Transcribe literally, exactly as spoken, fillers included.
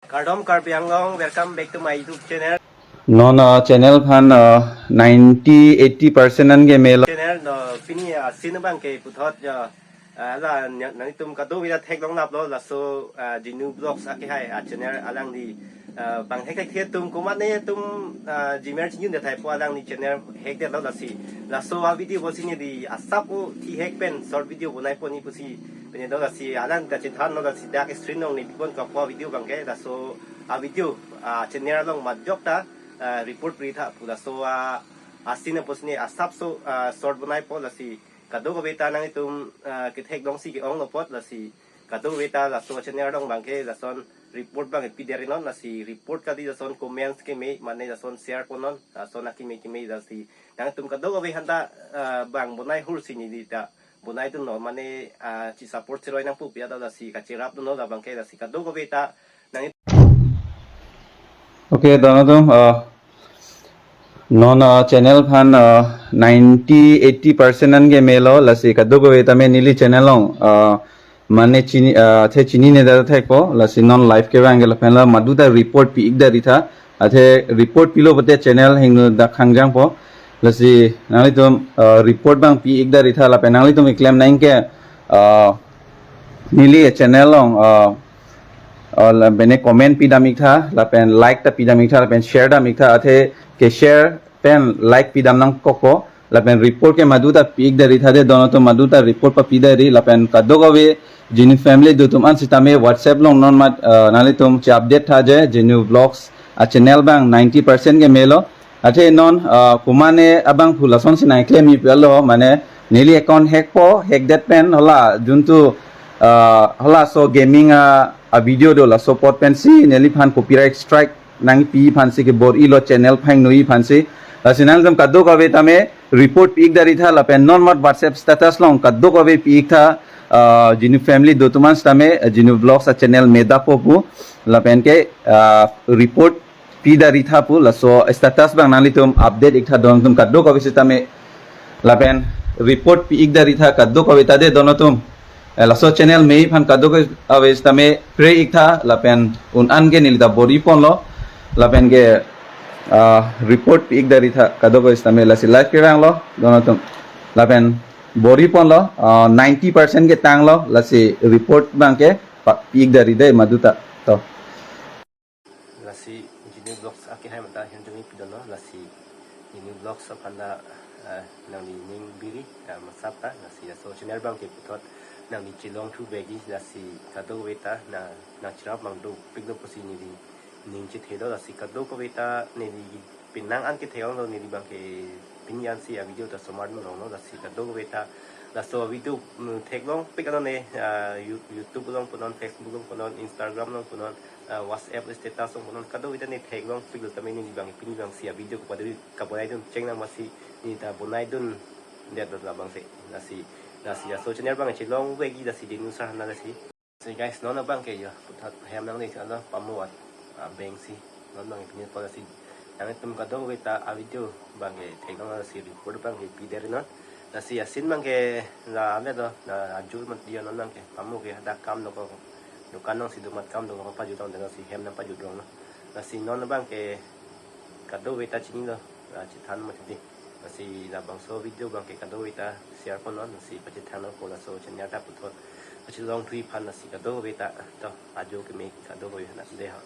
Kardom Karbi Anglong, welcome back to my YouTube channel. Non uh, channel phan uh, ninety eighty percent an ke melo. Channel no pini uh, asin abang ke puthot uh, uh, la nang- nanglitum kadokave ta theklonglaplo, laso uh, Jinu Vlogs akehai uh, channel alangli uh, bang thek thek atum komatne atum uh, Gmail chinjun det thaipo, alangli channel hack detlo lasi. Laso a video pusi neli asap o thi hack pen short video bonai pon ni pusi pini do lasi alang kachethanlo lasi dak screen along neli pon kapo video abang ke, laso a video uh, channel along majok ta uh, report ri tha pu, laso uh, asin pusi neli asapso uh, short bonai po lasi kadokave ta nanglitum uh, ketheklongsi ke-onglo apot lasi kadokave ta laso channel along abang ke lason report abang pi derinon lasi report kali lason comments keme mane lason share ponnon lason akeme keme lasi nanglitum kadokave aphan ta uh, bang bonai hursi neli ta bonai dunlo mane uh, chi support chiroi nangpo pu ya ta lasi kacherap dunlo labang ke lasi kadokave ta nang Okay, dono tum uh, non uh, channel phan uh, ninety eighty percent an ke melo lasi kadokave tame neli channel along uh, mane chini uh, the chinine det thekpo lasi non live kevang ke lapen la madu ta report pi-ik det ri tha, athe report pilo pote channel hingno dak hangjangpo lasi nanglitum uh, report abang pi-ik det ri tha lapen nanglitum keklem nang ke uh, neli channel along uh, uh, la- bene comment pidam-ik tha lapen like ta pidam-ik tha lapen share dam-ik tha, athe ke share pen like pidam nangkokpo lapen report ke madu ta pi-ik det ri tha de, dono tum madu ta report papi det ri lapen kadokave Jinu family do tum an sitame WhatsApp along non mat uh, nanglitum che update tha je Jinu Vlogs a channel abang ninety percent ke melo. Athe non uh, kumane abang phu lasonsi nangklem-ik pelo mane neli account hack po, hack det pen hala juntu uh, halaso gaming a, a video do laso apot pensi neliphan copyright strike nangpi aphansi kebor-ilo channel phan noi aphansi. Lasi nanglitum kadokave tame report pi-ik det ri tha lapen non mat WhatsApp status along kadokave pi-ik tha uh, Jinu family do tum an sitame uh, Jinu Vlogs a channel me dapo pu lapen ke uh, report pi det ri tha pu laso status abang nanglitum update ik tha, dono tum kadokave sitame lapen report pi-ik det ri tha kadokave ta de, dono tum eh, laso channel me aphan kadokave sitame pre-ik tha lapen un an ke neli ta bor-i ponlo lapen ke uh, report pi-ik det ri tha kadokave sitame lasi live kevanglo dono tum lapen bor-i ponlo uh, ninety percent ke tanglo lasi report abang ke pa- pi-ik det ri de madu ta to. Lasi Jinu Vlogs akehai mata hem tumi pidono lasi Jinu Vlogs aphan ta uh, nangli ning biri uh, masap ta lasi laso channel abang ke puthot nangli chelong thu begi lasi kadokave ta na nangcherap mang do pikdo pusi neli ning chethelo lasi kadokave ta neli penang an ketheklonglo neli abang ke pini ansi a video ta somar dun longlo lasi kadokave ta laso video mm, theklong pik ano ne uh, You- YouTube along punon, Facebook along punon, Instagram along punon uh, WhatsApp status along punon kadokave ta ne theklong piklo tame neli abang pini abangsi a video kapadri kapadai dun cheng nang masi neli ta bonai dun det dot labangsi lasi lasi laso channel abang chelong begi lasi Jinu sar hana lasi. Si guys, non abang ke yo puthot hem nang ni alo pamuat uh, bengsi non abang pini po lasi nanglitum kadokave ta a video abang ke theklong lasi report abang ke pi det ri non lasi asin abang ke la ame do la ajul mat dia non abang ke pamu ke hadak kam do ko dukan nangsi do mat kam do ko pajut tong lasi hem nang pajut rong no lasi non abang ke kadokave ta chinilo uh, chethan mat di lasi labangso video abang ke kadokave ta share ponnon lasi pachethan nangpo laso channel ta puthot pachelong thu aphan lasi kadokave ta to ajo keme kadokave hana de ha.